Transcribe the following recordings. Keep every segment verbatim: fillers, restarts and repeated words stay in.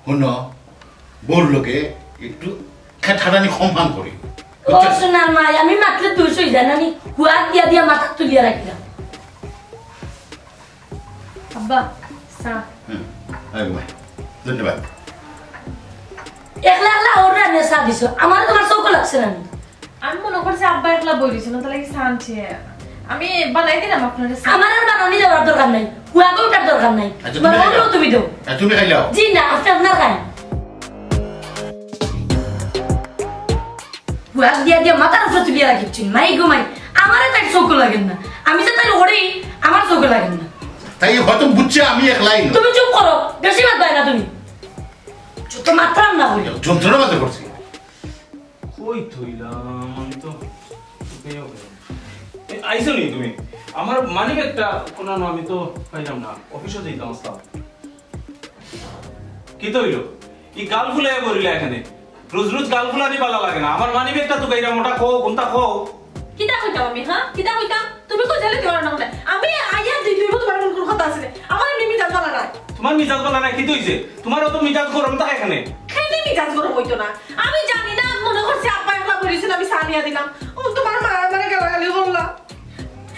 হুনো, বউর লগে একটু খেটাখাটানি কম ফান করি। ও সোনার মাই, আমি মাতলে দুষ অই যায় না নি? হুয়াক দিয়া দিয়া মাথা তুলিয়া রাখিলাম। আব্বা, চা। হুম, আয় ঘুমাই। ধন্যবাদ। একলা একলা ওর রান্না চা দিছো, আমার তোমার চোখ লাগছে না নি? আমি মনে করছি আব্বা একলা বই রইছেন, তাহলে কি চা আনছে? আমি বানাই দিলাম আপনার চা। আমার আর বানানি দেওয়ার দরকার নাই, হুয়াকে উঠার দরকার নাই। আচ্ছা, তোমার তুমি খাইলাও। বউকেও তুমি দেও। আচ্ছা, তুমি খাইলাও। জি না, আপনি আপনার খান। হুয়াক দিয়া দিয়া মাথার উপরে তুলিয়া রাখিচ্ছি, মাই গো মাই, আমারে তাই চোখ লাগেন না। আমি যে তাই ওরে, আমার চোখ লাগেন না। তাই হয়তো বুঝছে আমি একলাই না। তুমি চুপ করো, বেশি মাত পায় না তুমি। যত মাতরাম না করি। যন্ত্রণা মাঝে করছি। কই থইলাম? আমি তো ঢুকেও গেলাম। এ, আইছো নি তুমি? আমার মানি ব্যাগটা কোনো না, আমি তো পাইলাম না। অফিসে যাইতাম আসলাম। কি তো হইলো? এই গাল ফুলে বলিলা এখানে। রোজ রোজ গাল ফুলানি ভালা লাগে না। আমার মানি ব্যাগটা তো গাইরা মোটা কও, কোনটা কও? কিতা কইতাম আমি, হ্যাঁ? কিতা কইতাম? তুমি কই জানো তোমার নাম নাই? আমি আইয়া দুই দুই বছর বারো কোন কথা আছে রে? আমার এমনি মিজাজ ভালা নাই। তোমার মিজাজ ভালা নাই, কি তো হইছে? তোমারও তো মিজাজ গরম থাকে এখানে। কেনে মিজাজ গরম হইতো না? আমি জানি না, মনে করছি আব্বা একলা বলেছেন, আমি চা নিয়ে দিলাম। ও তোমার মা আমারে গালাগালি করলা।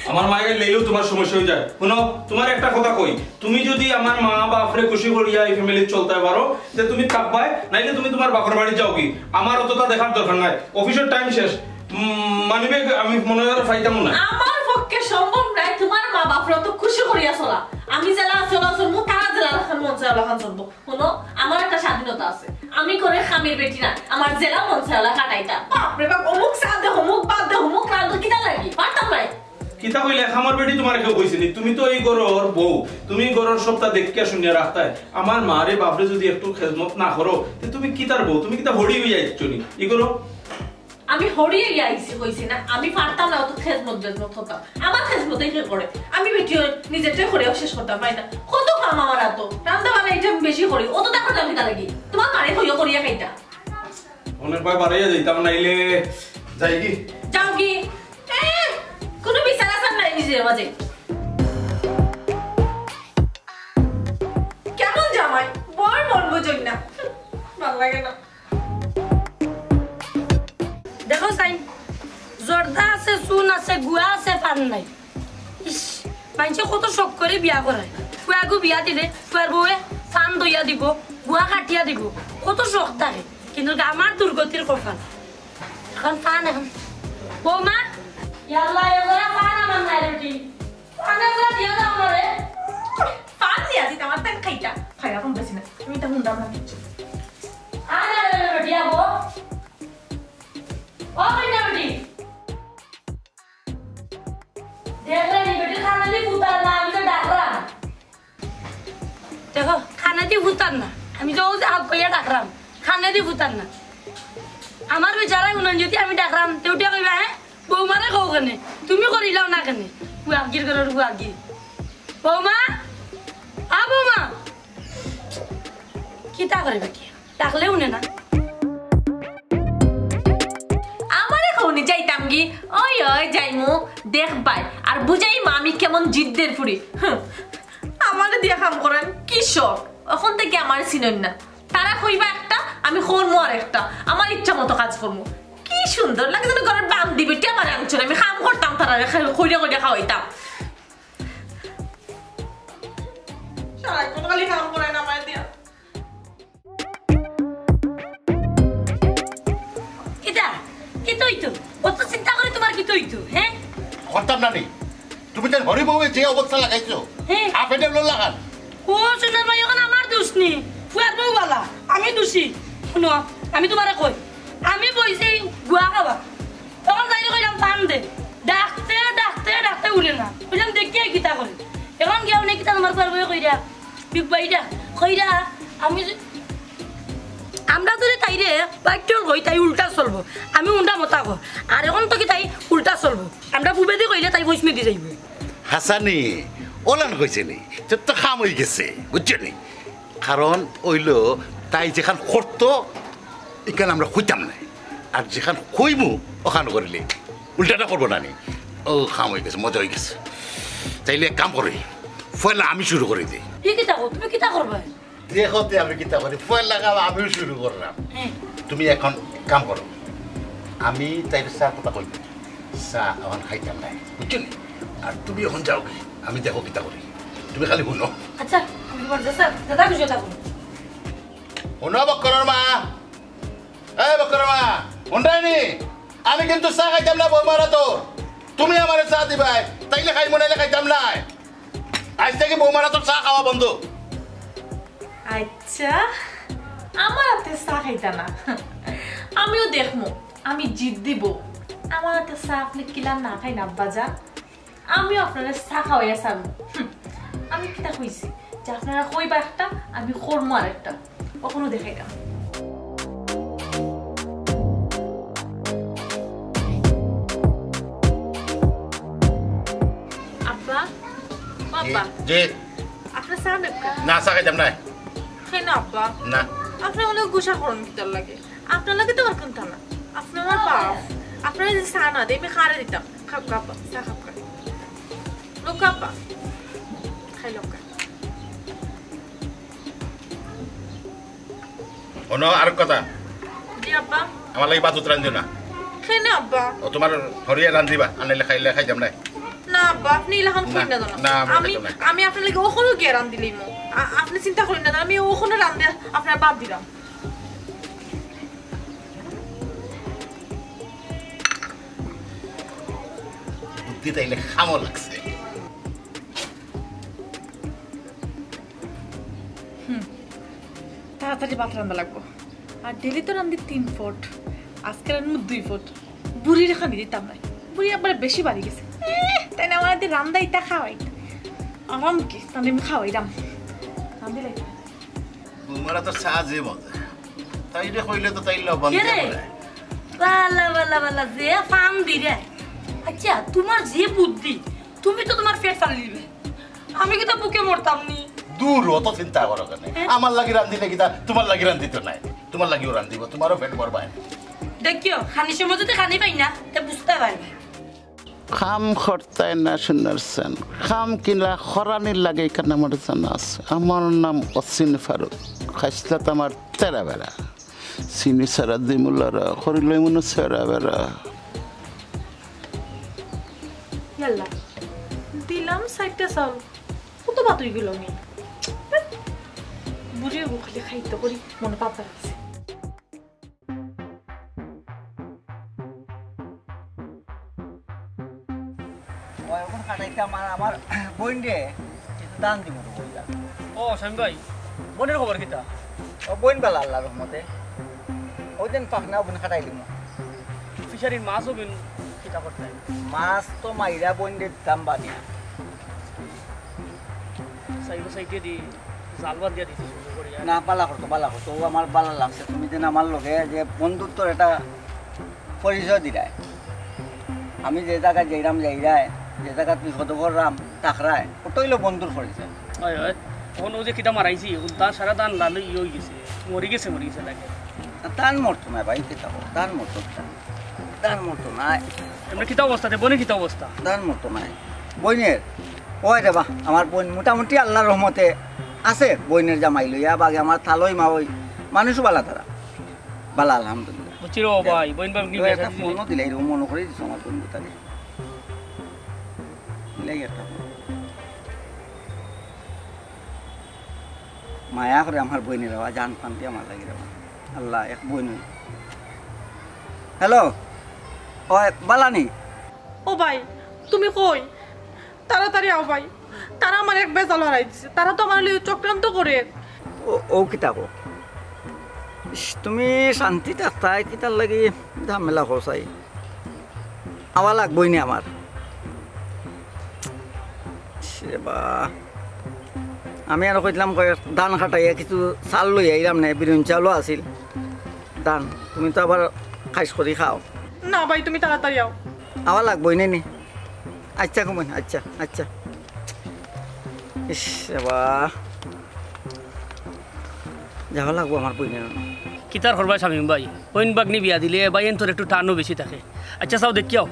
আমার মায়ের লেইলেও তোমার সমস্যা হয়ে যায়। শুনো, তোমার একটা কথা কই, তুমি যদি আমার মা বাপরে খুশি করিয়া এই ফ্যামিলি চলতে পারো, তে তুমি থাকবায়, নাইলে তুমি তোমার বাপর বাড়ি যাও কি। আমার অতটা দেখার দরকার নাই, অফিসের টাইম শেষ। উম, মানিব্যাগ আমি মনে হয় আর পাইতাম না। আমার পক্ষে সম্ভব নাই তোমার মা বাপরে অত খুশি করিয়া চলা। আমি যেলা চলা চলমু, তারা যেলা মন চায় ওলাখান চলবো। শুনো, আমার একটা স্বাধীনতা আছে। আমি করে খামির বেটি না, আমার যেলা মন চায় ওলা কাটাইতা। বাপরে বাপ, অমুক চা দে, অমুক ভাত দে, অমুক রান্ধ, কিতা লাগি? পারতাম নাই। কিতা কইলে, খামার বেটি তোমার কেউ কইছে নি? তুমি তো এই ঘরর বউ, তুমি ঘরর সবটা দেখিয়া শুনিয়া রাখতায়। আমার মারে বাপরে যদি একটু খেজমত না করো, তে তুমি কিতার বউ? তুমি কিতা হড়ি হইয়া আইছো নি? ই করো। আমি হড়ি হইয়া আইছি কইছি না, আমি পারতাম না অত খেজমত বেজমত করতাম। আমার খেজমতেই কে করে? আমি বেটি হই, নিজেরটাই করিয়া শেষ করতাম পারি না। কত কাম আমার আতো, রান্দা বান্না এটা আমি বেশি করি, অতটা করতাম কিতা লাগি? তোমার মারে কইও করিয়া খাইতা। অনেক ভাই বাড়াইয়া যাইতাম নাইলে যাই কি? যাও কি? এ, কোনো বিচার আচার নাই নিজের মাঝে। কেমন জামাই? বড় মন বুঝই না। ভালো লাগে না। দেখো সাইন, জর্দা আছে, চুন আছে, গুয়া আছে, পান নাই। ইস, মাইনষে কত শখ করি বিয়া করায়। ফুয়াগু বিয়া দিলে ফুয়ার বউয়ে পান দইয়া দিব, গুয়া কাটিয়া দিব, কত শখ থাকে। কিন্তু আমার দুর্গতির কপাল। এখন পান এখন। বৌমা, ইয়াল্লা, এগুলা পান আমার নাই রুটি। পান এগুলা দিয়া দাও আমারে। পান দিয়া দিতে আমার তাই খাইটা। খাইয়া কম বেশি না। আমি তো হুন্ডা আমার কিছু। আরে, আরে, আরে, বেটি, আবো। ও, কইনা বেটি। দেখলে নি বেটি, কানে দি ফুতার না, আমি তো ডাকলাম। দেখো, কানে দি ফুতার না। আমি তো ওই যে হাত কইয়া ডাকলাম। কানে দি ফুতার না। আমার বেচারায় উনান যদি আমি ডাকলাম, তে উঠিয়া কইবা, "হ্যাঁ? বৌমারে কও কেনে? তুমি করিলাও না কেনে?" ফুয়াগির ঘরর ফুয়াগি। বৌমা? আ বৌমা? কিতা করে বেটি? ডাকলে উনে না। আমারে কওনি যাইতাম গি? ওই, ওই, যাইমু। দেখবায়। আর বুঝাইমু আমি কেমন জিদ্দের ফুড়ি। হুম। আমারে দিয়া কাম করান, কি শখ। অখন থাকি আমারে চিনইন না। তারা কইবা একটা, আমি করমু আর একটা। আমার ইচ্ছা মতো কাজ করমু। কি সুন্দর লাগে যেন ঘরর বান্দি বেটি আমারে আনছইন। আমি কাম করতাম তারারে, খা-, কইরা কইরা খাওয়াইতাম। সারাক্ষণ খালি কাম করাইন আমারে দিয়া। কিতা? কিতা অইতো? অত চিন্তা করি তোমার কিতা অইতো, হ্যাঁ? করতাম না নি। তুমি তার হরি বউয়ে যে অবস্থা লাগাইছো, হ্যাঁ। সাপে ডেবলো লাগান। ও সোনার ভাই, এখন আমার দোষ নি। ফুয়ার বউ বালা, আমি দোষী। শুনো, আমি তোমারে কই, আমি বইছি গুয়া খাওয়া। তখন তাইরে কইলাম, "পান দে।" ডাকতে, ডাকতে, ডাকতে উঠে না। কইলাম, "দেখি আর কিতা করে।" এখন গিয়া উনি কিতা তোমার ফুয়ার বউয়ে কইরা, বিগ বাইটা, কইরা, আমি যে, আমরা যদি তাইরে বাইটল কই, তাই উল্টা চলবো। আমি উল্টা মতা কর। আর এখন তো কি তাই উল্টা চলবো। আমরা পূবেদি কইলে তাই পশ্চিমেদি যাইবো। হাসানি, ওলান কইছে নি? তোর তো কাম হয়ে গেছে, বুঝছো নি? কারণ অইলো, তাই যেখান করতো, এখান আমরা কইতাম না। আর যেখান কইমু, ওখান করিলে উল্টাটা করবো না নি? ও, কাম হয়ে গেছে, মজা হয়ে গেছে। তাইলে এক কাম করি, পয়লা আমি শুরু করে দিই। কি কিতা কও? তুমি কিতা করবে? দেখো তে আমি কিতা করি, পয়লা কাম আমিউ শুরু কররাম। তুমি অখন কাম করো, আমি তাইরে চা কথা কইমু, চা অখন খাইতাম নায়, বুঝছো নি? আর তুমি অখন যাওগি, আমি দেখো কিতা করি, তুমি খালি হুনো। আচ্ছা, আমি তুমার দাদা, দাদা বুঝে থাকো। হুনো বক্করর মা, এ বক্করর মা, হুনরায়নি? আমি কিন্তু চা খাইতাম না বৌমার আতর, তুমি আমারে চা দিবায়, তাইলে খাইমু, নাইলে খাইতাম নায়। আইজ থাকি বৌমার আতর চা খাওয়া বন্ধ। আচ্ছা, আমার আতর চা খাইতা না? আমিও দেখমু, আমি জিদ্দি বউ। আমার আতর চা আপনে কিলা না খাইন আব্বা যান? আমিও আপনারে চা খাওয়াইয়া ছাড়মু। হুম, আমি কিতা কইছি যে আপনারা কইবা একটা, আমি করমু আরেকটা। অখনউ দেখাইরাম। আব্বা, ও আব্বা, জি। আপনে চা নেবকা? না, চা খাইতাম নায়। কেনে আব্বা? না। আপনে অনেক গুসা করইন কিতার লাগি? আপনার লাগি তো আর কুন্তা না। আপনে আমার বাপ। আপনারে যদি চা না দেই, আমি কারে দিতাম? খাউক্কা আব্বা, চা খাউক্কা। লউক্কা আব্বা। খাই লউক্কা। হুনো, আরক কথা। জি আব্বা। আমার লাগি ভাত উত রান্ধিও না। কেনে আব্বা? ও তুমার হরিয়ে রান্ধিবা, আর নাইলে খাইলে খাইতাম নায়। না আব্বা, আপনে ইলাখান কইন না, না, না, আমি আমি, খাইতাম নায়। আমি আপনার লাগি অখনউ গিয়া রান্ধিলিমু। আ-, আপনে চিন্তা করইন না, আমি অখনউ রান্ধি আপনারে ভাত দিরাম। বুদ্ধি তাইলে কামো লাগছে। হুম, তাড়াতাড়ি ভাত রান্ধা লাগবো। আর daily তো রান্ধি তিন ফুট, আজকে রান্ধমু দুই ফুট। বুড়িরে খানি দিতাম নায়, বুড়ি একবারে বেশি বাড়ি গেছে। এহ, তাইন আমারে দি রান্ধাইতা খাওয়াইতা। আরাম কি, তাইলে আমি খাওয়াইরাম। রান্ধিলাই। তুমার তো চা যে মজা। তাইরে কইলে তো তাইর লবণ কে রে? দিয়া বলে। বালা, বালা, বালা, যে ফান দিরে। আচ্ছা, তুমার যে বুদ্ধি, তুমি তো তুমার পেট চালাইলিবে। আমি কিতা ভুকে মরতাম নি? দূর, অত চিন্তা করো কেনে? হ্যাঁ? আমার লাগি রান্ধিলে কিতা, তুমার লাগি রান্ধিতো নায়। তুমার লাগিও রান্ধিবো, তুমারও পেট ভরবায়। দেখিও, খানির সময় যদি খানি পাই না, তে বুঝতায় পারবায়। কাম করতায় না শুনছেন, কাম কিলা করানির লাগে ইখান আমার জানা আছে। আমার নাম অসিন ফারুক, খাইছলাত আমার তেরা বেড়া। চিনি ছাড়া দিমু লারা, করি লইমু না ছেড়া বেড়া। ইয়াল্লা, দিলাম চাইরটা চাউল, কত ভাত অইগেলো নি? বুড়িয়ে গু খালি খাইতো করি মনো পাতা রাখছে। ওই অখন খাটাইতে আমার, আমার বইনরে কিছু দান দিমু তো বইন। ও, স্বামী ভাই, বইনর খবর কিতা? ও বইন বালা আল্লার রহমতে। ওই দিন পাখনা ওই দিন খাটাই দিমু। ফিশারির মাছ ওই দিন কিতা করতে? মাছ তো মাইরা বইনরে দিতাম বানিয়া। সাইডে সাইডে দি জাল বান্ধিয়া দিছি সুন্দর করিয়া। না, বালা করছো, বালা করছো। ও আমার বালা লাগছে। তুমি যেন আমার লগে যে বন্ধুত্বর একটা পরিচয় দিরায়। আমি যে জাগাত যাইরাম যাইরায়, যে জাগাত বিপদো পড়রাম থাকরায়, ওটা অইলো বন্ধুর পরিচয়। অয়, অয়। অখন ও যে কিতা মারাইছি, ধান সারা ধান লাল ইয়ে অইগেছে, মরিগেছে, মরিগেছে লাগে। না, ধান মরতো নায় ভাই, কিতা কও? ধান মরতো নায়। ধান মরতো নায়। এমনে কিতা অবস্থা? তে বইনর কিতা অবস্থা? ধান মরতো নায়। বইনর, ওই রে বা, আমার বইন মোটামুটি আল্লার রহমতে আছে। বইনর জামাই লইয়া, বাগে আমার তালই মাওই, মানুষ বালা তারা। বালা, আলহামদুলিল্লাহ। বুঝছি রে ভাই, বইন ভাই, তো একটা ফোনও দিলাই, এরকম মনে করে দিছো আমার বইন কোথায়। দিলাই একটা ফোন। মায়া করে আমার বইনের বাবা, জান ফান্তি আমার লাগে রে বাবা। আল্লাহ, এক বইন। হ্যালো, ওই বালানি। ও ভাই, তুমি কই? তাড়াতাড়ি আও ভাই, তারা আমার এক বেজাল হারাই দিছে, তারা তো আমার লগে চক্রান্ত করে। ও, ও কিতা কও? ইস, তুমি শান্তি থাকতায়, কিতার লাগি ঝামেলা করছাই? আওয়া লাগবই নি আমার। ইস রে বা, আমি আর কইলাম কয় ধান খাটাইয়া কিছু চাল লই আইলাম নে, বিরুন চালও আছিল। ধান, তুমি তো আবার খাইস করি খাও। না ভাই, তুমি তাড়াতাড়ি আও। আওয়া লাগবই নি নি। আচ্ছা, কমন, আচ্ছা, আচ্ছা। ইস, বাবা। যাওয়া লাগবো আমার বইনের। কিতার করবা শামীম ভাই? বইন ভাগ্নি বিয়া দিলে ভাই এন তোর একটু টানও বেশি থাকে। আচ্ছা, চাও দেখিয়াও।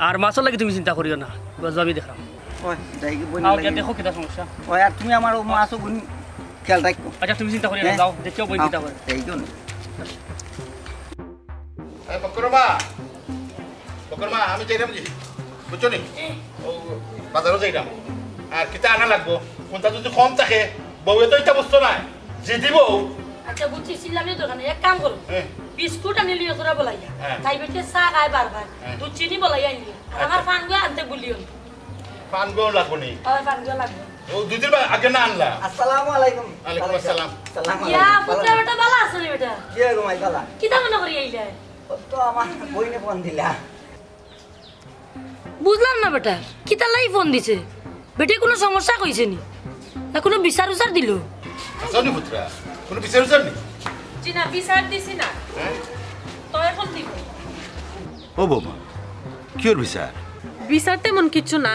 আর মাছর লাগি তুমি চিন্তা করিও না। গজবা আমি দেখলাম। ওই, যাই কি বইন আও, লাগি? গিয়া দেখো কিতা সমস্যা। ওই, আর তুমি আমার ও মাছও গুন খেয়াল রাখো। আচ্ছা, তুমি চিন্তা করিও না, হ্যাঁ? যাও, দেখিও বইন চিন্তা করে। এই জন্য। এই বকরমা, বকরমা, আমি যাইরাম জি, বুঝছো নি? ও বাজারও যাইরাম। আর কিতা আনা লাগবো? কোনটা যদি কম থাকে, বউয়ে তো ইটা বুঝতো না। জি দিব। আচ্ছা, বুঝছি, চিল্লামির দরকার নাই। এক কাম করো, হ্যাঁ। বিস্কুট আনি লিও তোরা বলাইয়া। হ্যাঁ। তাই বেটে চা খায় বারবার। হ্যাঁ। দুধ চিনি বলাইয়া আনিও। আর আমার আচ্ছা। পানগুয়া আনতে ভুলিও না। পানগুয়া লাগবো নি? ওই পানগুয়া লাগবো। ও দুদিন বা-, আগে না আনলা। আসসালামু আলাইকুম। ওয়ালাইকুম আসসালাম। সালাম ইয়া, আলাইকুম। পুত্রা বেটা ভালা আছো নি বেটা? জি গো মাই ভালা। কিতা মনে করি আইলে? ও তো আমার বইনে ফোন দিলা। বুঝলাম না বেটা, কিতার লাগি ফোন দিছে? বেটি কোনো সমস্যা কইছে নি? না কোনো বিচার উচার দিল? আচ্ছা নি পুত্রা, কোনো বিচার উচার নেই? জি না, বিচার দিছি না। হ্যাঁ? তো এখন দিব। ও বৌমা, কিওর বিচার? বিচার তেমন কিচ্ছু না,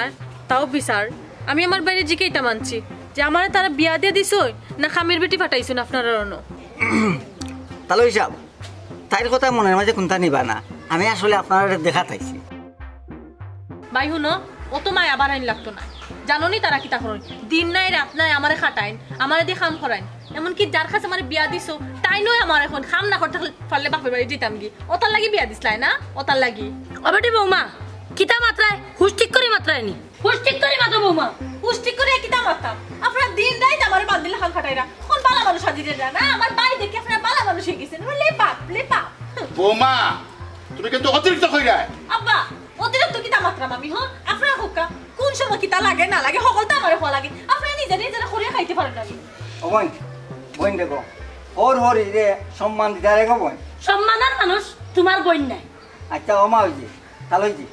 তাও বিচার। আমি আমার বাইরে জিকাইতাম আনছি যে আমারে তারা বিয়া দিয়া দিছইন না খামির বেটি ফাটাইছইন আপনারা অনো। তাহলে হিসাব, তাইর কথা মনের মাঝে কোনটা নিবা না, আমি আসলে আপনারা দেখাত আইছি। ভাই হুনো, অত মায়া বাড়াইন লাগতো না। জানো নি তারা কিতা করইন? দিন নাই রাত নাই আমারে খাটাইন, আমারে দি কাম করাইন। এমনকি যার কাছে আমারে বিয়া দিছো, তাইনও আমারে কইন কাম না করতে পারলে বাপের বাড়ি দিতাম গি। অতার লাগি বিয়া দিছলায় না? অতার লাগি। ও বেটি বৌমা, কিতা মাতরায়? হুশ ঠিক করি মাতরায় নি? হুশ ঠিক করি মাতো বৌমা। হুশ ঠিক করি কিতা মাততাম? আপনারা দিন রাইত আমারে বান্দির লাখান খাটাইরা। কোন বালা মানুষ সাজিয়ে দেয় না? আমার বাড়ি দেখে আপনারা বালা মানুষ হয়ে গেছেন। ও লে বাপ, লে বাপ। বৌমা, তুমি কিন্তু অতিরিক্ত কইরায়। আব্বা, অতিরিক্ত কিতা মাতরাম আমি, হ? আপনারা কউক্কা, কোন সময় কিতা লাগে না লাগে, হকলতা আমারে কওয়া লাগে। আপনারা নিজে নিজে করিয়া খাইতে পারেন না নি? ও বইন, বইন দেখো, ওর হরি রে সম্মান দিতে রে গো বইন। সম্মানের মানুষ তোমার বইন নাই। আচ্ছা, ও মা, ওই যে, তাহলে ওই যে,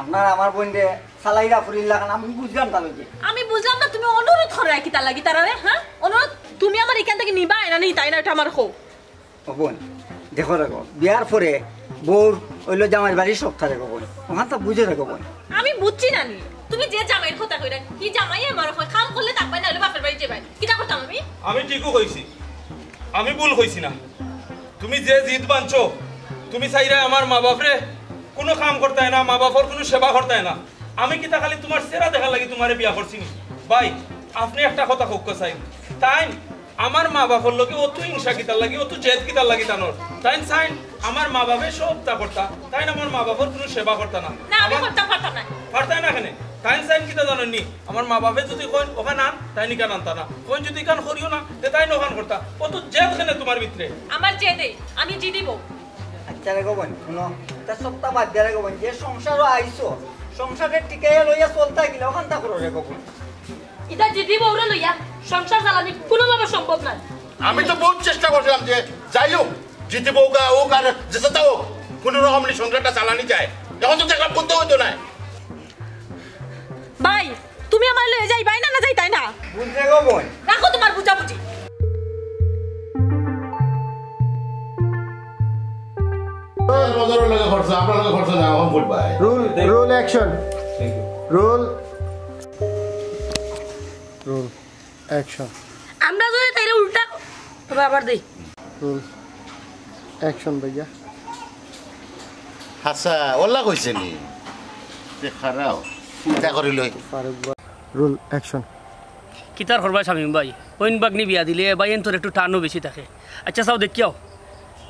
আপনার আমার বইন রে সালাইরা ফুরিল্লা খান, আমি বুঝলাম তাহলে ওই যে। আমি বুঝলাম না, তুমি অনুরোধ কররায় কিতার লাগি তারারে, হ্যাঁ? অনুরোধ তুমি আমার এখান থেকে নিবা, না নিতায় না, এটা আমার কও। ও বইন, দেখো রে গো, বিয়ার পরে বউর অইলো জামাইর বাড়ি সব থাকে গো বইন, ওখান তো বুঝে রে গো বইন। আমি বুঝছি না নি, তুমি যে জামাইর কথা কইরায়, কি জামাই আমার কয়, কাম করলে থাকবায়, না হলে বাপের বাড়ি যাইবায়, কিতা করতাম আমি? আমি ঠিকও কইছি, আমি ভুল কইছি না। তুমি যে জিদ বানছো, তুমি চাইরায় আমার মা বাপরে কোনো কাম করতায় না, মা বাপর কোনো সেবা করতায় না। আমি কিতা খালি তোমার চেহারা দেখার লাগি তোমারে বিয়া করছি নি? ভাই, আপনে একটা কথা কউক্কা চাইন, তাইন আমার মা বাপর লগে অত হিংসা কিতার লাগি, অত জেদ কিতার লাগি তানর? তাইন চাইন আমার মা বাপে সবতা করতা, তাইন আমার মা বাপর কোনো সেবা করতা না। না, আমি আমার করতাম পারতাম না। পারতায় না কেনে? তাইন চাইন কিতা জানইন নি? আমার মা বাপে যদি কইন ওখান আন, তাইন ইখান আনতা না। কইন যদি ইখান করিও না, তে তাইন ওখান করতা। অত জেদ কেনে তোমার ভিতরে? আমার জেদে, আমি জিদি বউ। আচ্ছা রে গো বইন, হুনো, ইতা সবতা বাদ দিয়া রে গো বইন, যে সংসারো আইছো, সংসারে টিকাইয়া লইয়া চলতা গিলা, ওখানতা করো রে গো বইন। ইতা জিদি বউরে লইয়া সংসার চালানি কোনোভাবে সম্ভব নায়। আমি তো বহুত চেষ্টা করছিলাম যে যাই হোক, জিদি বউ গা হোক আর যেটা হোক, কোনো রকম নি সংসারটা চালানি যায়। এখন তো দেখলাম বুঝতে হইতো না। ভাই, তুমি আমারে লইয়া যাইবায় না, না যাইতায় না? বুঝলে গো বইন। রাখো তোমার বুঝাবুঝি। নজরের লগে খরচা, আপনার লগে খরচা না, এখন ফুটবায়। Roll, roll action. Roll, roll action. আমরা যদি তাইলে উল্টা, তবে আবার দেই। রোল অ্যাকশন ভাইয়া। হাছা, ওলা কইছে নি? তে খারাও, চিন্তা করি লই। ফারুক ভাই। Roll action. কিতার করবা শামীম ভাই? বইন ভাগ্নি বিয়া দিলে ভাইয়াইন্তর একটু টানও বেশি থাকে। আচ্ছা, চাও দেখিয়াও।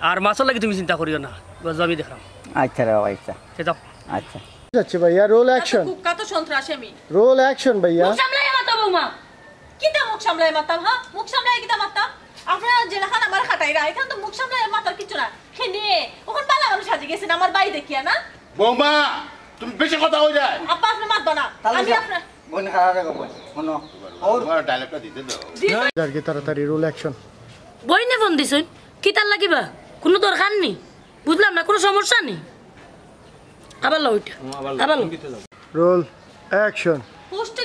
আর মাছর লাগি তুমি চিন্তা করিও না, গজবা আমি দেখরাম। আচ্ছা রে বাবা, আচ্ছা। তে যাও। আচ্ছা। যাচ্ছে ভাইয়া, রোল অ্যাকশন। কুক্কা তো সন্ত্রাসী আমি। রোল অ্যাকশন ভাইয়া। মুখ সামলাইয়া মাতো বৌমা। কিতা মুখ সামলাইয়া মাততাম, হ্যাঁ? মুখ সামলাইয়া কিতা মাততাম? আপনারা যেলাখান আমার খাটাইরা, এখান তো মুখ সামলাইয়া মাতার কিচ্ছু না। খেনে, ওখান বালা মানুষ সাজি গেছেন আমার বাড়ি দেখিয়া না? বৌমা, তুমি বেশি কথা কইরায়। আব্বা, আপনে মাতবা না। তাহলে আমি যা। আপনার বইন খারাপ রেখো বইন। হুনো। ওর আমার ডায়লগটা দিতে দাও। জি। যার কি তাড়াতাড়ি রোল অ্যাকশন। বইনে ফোন দিছইন? কিতার লাগিবা? কোনো দরকার নি। বুঝলাম না, কোনো সমস্যা নি। আবার লও ওইটা। আবার লও। আবার লও। Roll action. পুষ্টি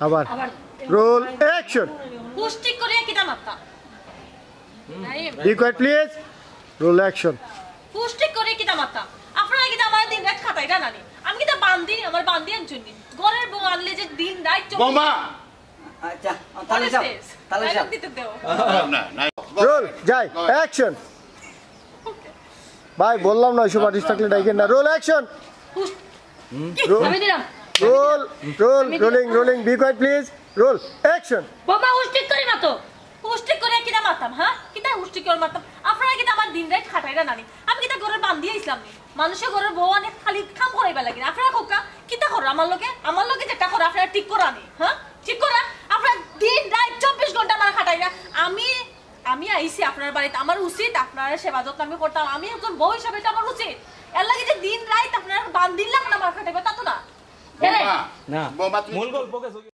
আবার। আবার। Roll action. পুষ্টি করে কিতা মাততাম? Naim. Be quiet please. Roll action. পুষ্টি করে কিতা মাততাম? আপনারা কিতা আমার দিন রাত খাটাইরা নানি? আমি কিতা বান্দি, আমার বান্দি আনছইন নি? ঘরের বউ আনলে যে দিন রাত চব্বিশ বৌমা! আচ্ছা, তাহলে যাও, তাহলে যাও। দিতে দেও। না, না। রোল, যাই, অ্যাকশন। ভাই, বললাম না, ওইসব আর্টিস্ট থাকলে ডাইকেন না। Role, action. পুষ্টি। রোল, আমি দিলাম। Roll, roll, rolling, rolling, be quiet please. Roll, action. বাবা, উচিত করে মাতো। হুষ্টিক করে কিতা মারতাম, হ্যাঁ? কিতা হুষ্টিক করে মারতাম? আপনারা কিতা আমার দিন রাইত খাটাইরা নানি? আমি কিতা ঘরর বান্দি আইছলাম নি? মানুষর ঘরর বউ আনে খালি কাম করাইবার লাগি না। আপনারা কউক্কা, কিতা কররা আমার লগে? আমার লগে যেটা কররা আপনারা ঠিক কররা নি, হ্যাঁ? ঠিক কররা। আপনারা দিন রাইত চব্বিশ ঘন্টা আমার খাটাইরা। আমি, আমি আইছি আপনার বাড়িত, আমার উচিত আপনার সেবা যত্ন আমি করতাম। আমি একজন বউ হিসাবে এটা আমার উচিত। এর লাগি যে দিন রাইত আপনারা বান্দির লাখান আমার খাটাইবা, তা তো না। বৌমা, না। বৌমা, তুমি মূল গল্প কে